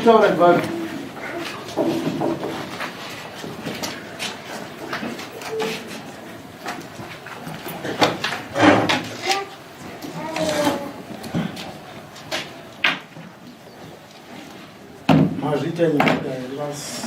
Kutaura ndivavhi. Mazviita nyika here basi.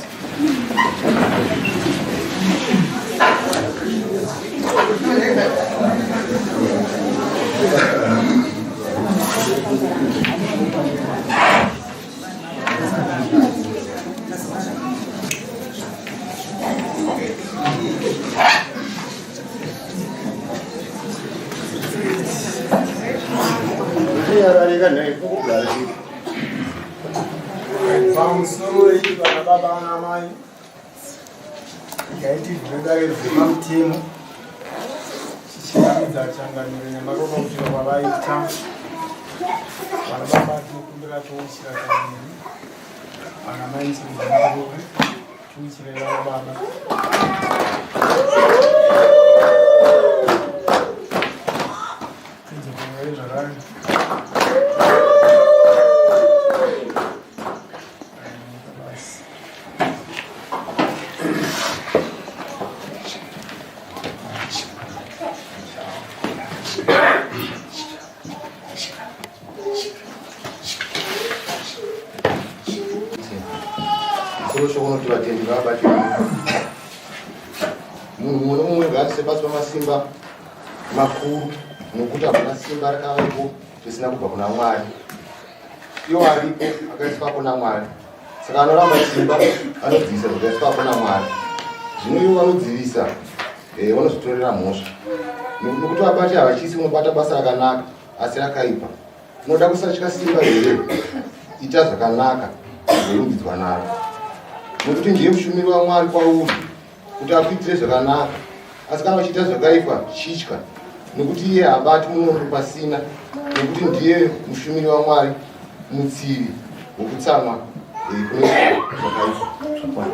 Pamusoro iyi vana baba vana mai ngaiti zvedare zvepamutemo tichiratidza changamire nyamaropa kuti vavaita vana baba tinokumbira touchira kaviri vana mai chirikumbirove tiuchire vana baba tidzokerai zvakare Musoro shoko unoti vatendi ngavabatire munhu mumwe nomumwe ngaasise pasi pamasimba makuru nokuti hamuna simba rakavapo risina kubva kuna Mwari. Iwo aripo akaiswapo naMwari. Saka anoramba simba anodzivisa zvakaiswapo naMwari. Zvino ivo vanodzivisa eh, vanozvitorera mhosva. Nokuti vabati havachisi unobata basa rakanaka asi rakaipa. Unoda kusatya simba here? Ita zvakanaka uzorumbidzwa naro. Nokuti ndiye mushumiri waMwari kwauri kuti akuitire zvakanaka. Asi kana uchiita zvakaipa, chitya, nokuti iye haabati munondo pasina, nokuti ndiye mushumiri waMwari, mutsivi wokutsamwa eh, kune zvakaipa.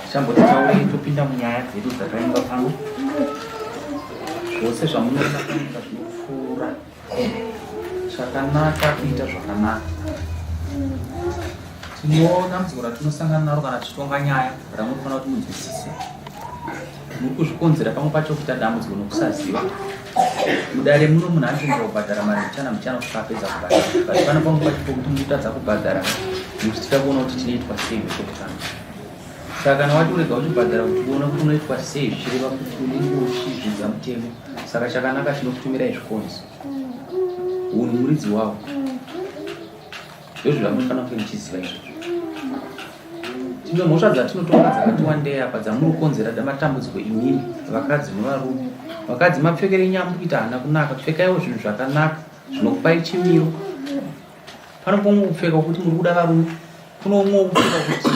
Tichamboti taurei topinda munyaya dzedu dzakaimba pano. Zvose zvamunoona panyika zvinopfuura. Chakanaka kuita zvakanaka. Tino dambudziko ratinosangana naro kana tichitonga nyaya ramunofanira kuti munzwisise. Muri kuzvikonzera pamwe pacho kuita dambudziko nokusaziva. Mudare muno munhu anotenderwa kubhadhara mari mbichana mbichana kusvika apedza kubhadhara. But pane pamwe pacho pokuti mukutadza kubhadhara nekuti tida kuona kuti chinoitwa sei nechokutanga. Saka kana wati urega uchibhadhara kuti uone kuti unoitwa sei zvichireva kuti unenge uchizvidza mutemo. Saka chakanaka chinokutumirai zvikonzo. Hunhu muridzi wawo. Ndozvo zvamunofanira kunge muchiziva izvozvo. Tine mhosva dzatinotonga dzakati wandei apa dzamuri kukonzera damatambudziko imimi vakadzi nevarume. Vakadzi mapfekero enyu amuri kuita haana kunaka. Pfekaiwo zvinhu zvakanaka zvinokupai chimiro. Pano pomwe kupfeka kuti muri kuda varume. Kuno umwe kupfeka kuti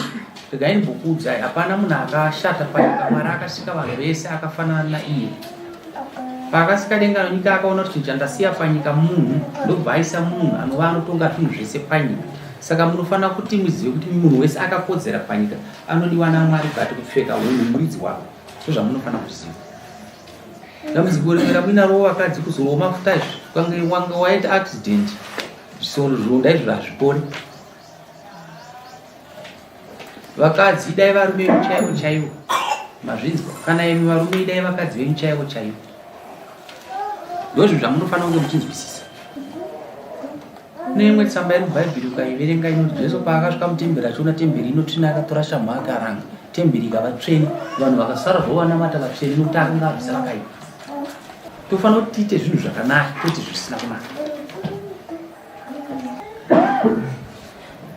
regai ndimbokuudzai hapana munhu akashata panyika. Mwari akasika vanhu vese akafanana naiye. Paakasika denga nenyika akaona kuti chinhu chandasiya panyika munhu ndobva aisa munhu anova anotonga zvinhu zvese panyika. Saka munofanira kuti muzive kuti munhu wese akakodzera panyika anodiwa naMwari but kupfeka hunhu muridzi wavo. Ndozvamunofanira kuziva. Dambudziko rimwe ramuinaro vakadzi kuzorwa mafuta izvi ukange wange waita accident zvisoro zvironda izvo hazvipori. Vakadzi idai varume venyu chaivo chaivo. Mazvinzwa? Kana imi varume idai vakadzi venyu chaivo chaivo. Ndozvinhu zvamunofanira kunge muchinzwisisa. Kune imwe tsamba iri muBhaibheri ukaiverenga inoti Jesu paakasvika mutemberi achiona temberi inotsvina akatora shamhu akaranga temberi ikava tsvene vanhu vakasara zvavo vanamata vatsvene nokuti akanga abvisa vakaipa. Tofanira kuti tiite zvinhu zvakanaka kwete zvisina kunaka.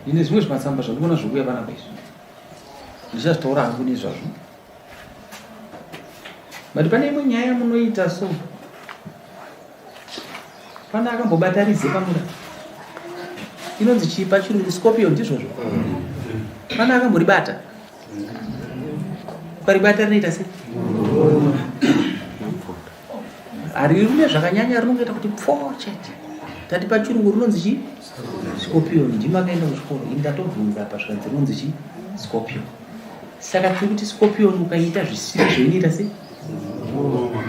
Ndine zvimwe zvimatsamba zvandikuona zvikuuya panapa izvi. Ndichazvitaura hangu nezvazvo. But pane imwe nyaya yamunoita so. Pane akambobata rize pamura. Inonzi chii pachirungu scorpion ndizvozvo? Mm. Pana akamboribata. Ukaribata rinoita sei? Harirume zvakanyanya, rinongoita kuti pfo chete. Tati pachirungu rinonzi chii? Scorpion. Ndimi makaenda kuchikoro, ini ndatobvunza apa zvikanzi rinonzi chii? Scorpion. Saka tiri kuti scorpion ukaita zvisiri izvo inoita sei? Kuruma.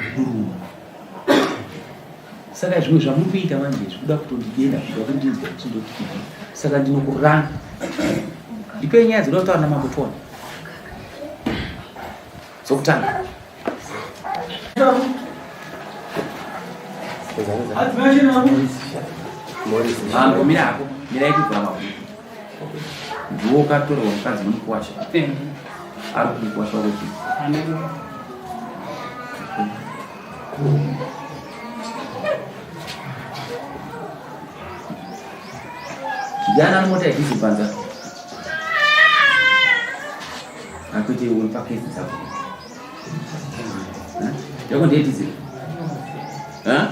Saka zvimwe zvamuri kuita manje izvi kuda kutondidenda kuda kundinzwa kuti ndoti kudii. Saka ndinokuranga. Ndipei nyaya dzinoda kutaura namambo tione. Dzokutanga. Mambo mira hako, mirai kuvhura mabhuku. Ndiwo ukatorerwa mukadzi wemukuwasha. Ari kumukuwasha wako chii? Kijana mota yadhizi panza. Akuti uri pakesi dzako. Yako ndiye diesel. Ha?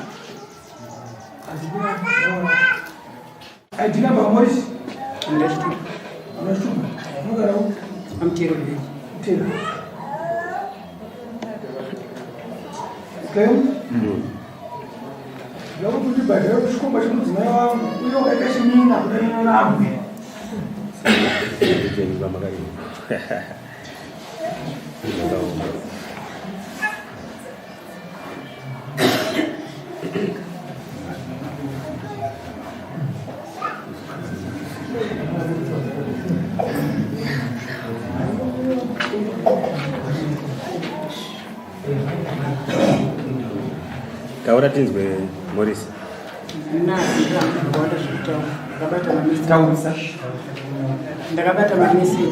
ID number Morris. Ndashtuka. Ndashtuka. Unogara upi? Amtero village. Mtero. Okay. Ndakuti ndibhadhare kuchikomba chemudzimai wangu uye wakaita chimina kudanana nabwe. Taura tinzwe Morris. Taurisa. Ndakabata mameseji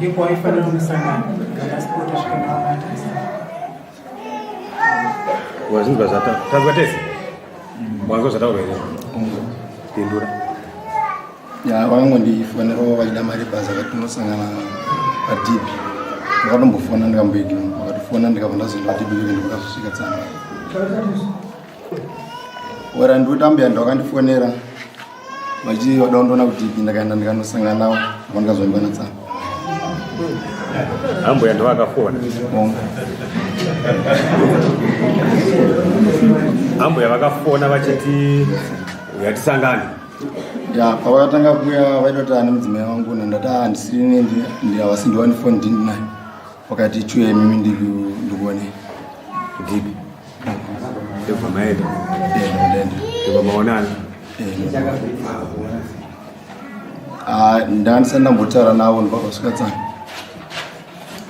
ekwawaifanira kunosangana ndasipota svika ndavabata. Wazvinzwa zvata tazwa tese. Wanzwa zvataurwa here? Pindura. Ya vakangondifonerawo vachida mari bhazi vakati tinosangana padhipi. Vakatombofona ndikamboignore vakatofona ndikabva ndazoenda padhipi kuende vakazosvika tsamba. Wera ndiutambuya ndawakandifonera vachi vada kundiona kudhipi ndakaenda ndikanosangana navo apa ndikazoimba natsamba. Ambuya ndovakafona. Ambuya vakafona vachiti uya tisangane. Ya pavakatanga kuya vaida kuti ane mudzimai wangu ndandati ah handisiri havasi ndiwandifoni ndindinayo. Wakati chiuya imimi ndikuone. Dhipi. Ndobva maenda. Ndaenda. Ndobva maonana. Ah, ndandisati ndambotaura navo ndobva tsana.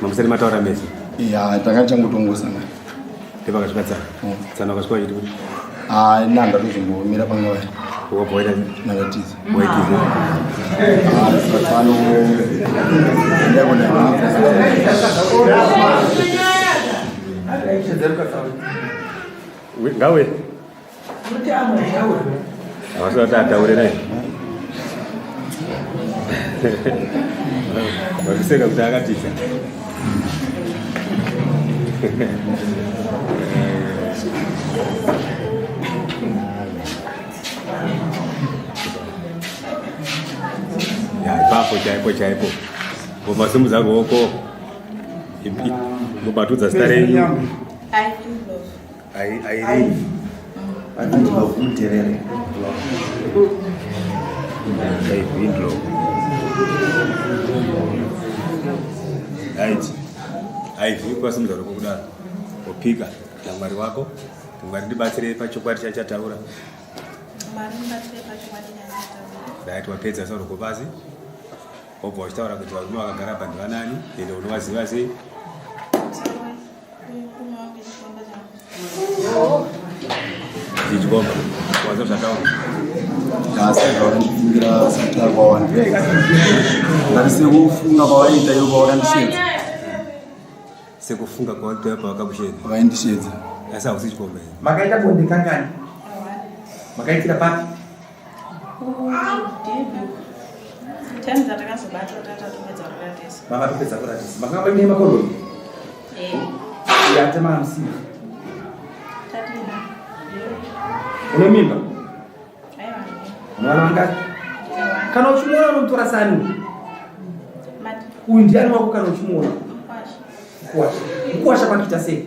Mamusati mataura mese. Ya tanga tichangotongosangana. Ndobva kasvika tsana. Tsana wakasvika vachiti kuti Ah, ina ndatozombomira panga vaya. wakabva waita Ndakatiza. waitiza. Ah, tsano ndakona. Ngawe. Havasi kuti ataure naye. Vakuseka kuti akatiza. Ya, ipapo chaipo chaipo. Mumasimudza ruoko. Mubatudza zita renyu. Irene. Muterere. Irene. Right. Ivy kwasimudza ruoko kudaro. Wopika naMwari wako. Mwari ndibatsire pachokwadi chachataura. Mwari ndibatsire pachokwadi chandichataura. Right, wapedza saruoko pasi. Wobva uchitaura kuti varume vakagara apa ndivanani ende unovaziva sei? Chichikomba. Wanzwa zvataura. Ndasaka satara kwawanda. Ndati sekufunga kwavaiita ivo pavakandishedza. Sekufunga kwavaita ivo pavakakushedza. Vaindishedza. Asi hausi chikomba here? Makaita bonde kangani? Makaitira papi? Time dzatakazobatwa tatatopedza kuratisa. Makatopedza kuratisa. Makanga paine makondomu? Eh. Yatema hamsina. Tatina. Une mimba? Aiwa. Mwana wangati? Kana uchimuona unomutora sani? Uyu ndiani wako kana uchimuona? Mkuwasha. Mkuwasha pakuita sei?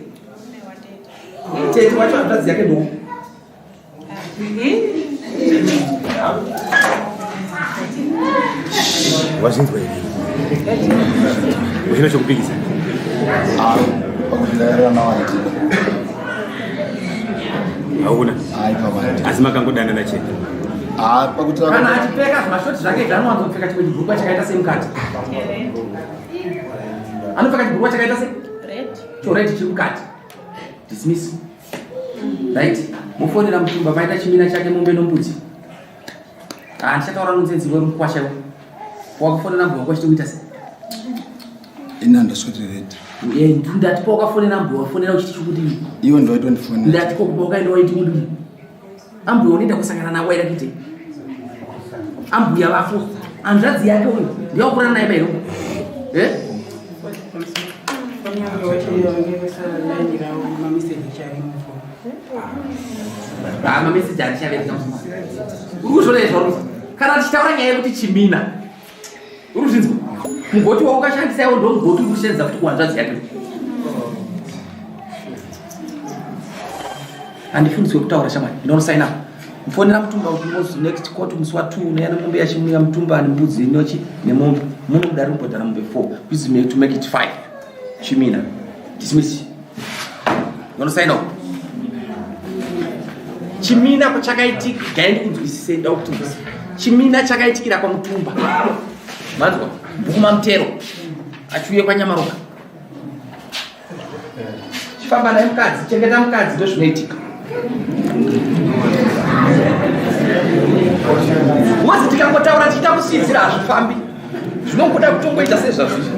Tete wacho hanzvadzi yake ndou. Wazvinzwa here? Uchina chokupikisa? Pakuti ndakarara nawo. Hauna? Hayi pabati. Asi makangodanana chete. Ah, pakuti Kana achipfeka zvimashoti zvake izvi anowanzopfeka chimwe chibhurukwa chakaita sei mukati? Anopfeka chibhurukwa chakaita sei? Chored chiri mukati. Dismiss. Right? Mofonera mutumba maita chimina chake mombe nombudzi. Ah, ndichataura nonsense iwe mukwasha iwe. Wakufonera mbuya wako uchiti kuita sei? Ini handasvoti red. Eh, ndati pawakafonera mbuya wafonera uchiti chikudii? Iwe ndiwaitonifonera. Ndati ko kumba wakaenda waiti kudii? Ambuya unoenda kusangana navo waida kuitei? Ambuya vako, hanzvadzi yake uyu, ndiye wakurara naye bairo. Eh? Kunyange wachiongevesa laini ravo mameseji charimo Ah, mameseji handichaverenga. Uri kuzviona izvo Ruth? Kana tichitaura nyaya yekuti chimina. Uri kuzvinzwa? Mugoti waukashandisa iwo ndo mugoti uri kushandisa futi kuhanzvadzi yake. Handifundiswe kutaura shamwari. Ndinosaina. Mfonera mutumba kuti mozi next court musi wa 2 unouya nemombe yachimira mutumba ane mbudzi inochi nemombe. Muno kudari mubhadhara mombe 4. Which is make to make it 5. Chimina. Dismiss. Unosaina uko. Chimina ko chakaitika gai ndikunzwisise ndau kuti nzwisise. Chimina chakaitikira kwamutumba. Manzwa? Bhuku mamutero. Achiuye kwaNyamaroka. Chifamba naye mukadzi, chengeta mukadzi ndozvinoitika. Wazi tikangotaura tichita kusidzira hazvifambi. Zvinongoda kutongoita sezvazvizvi.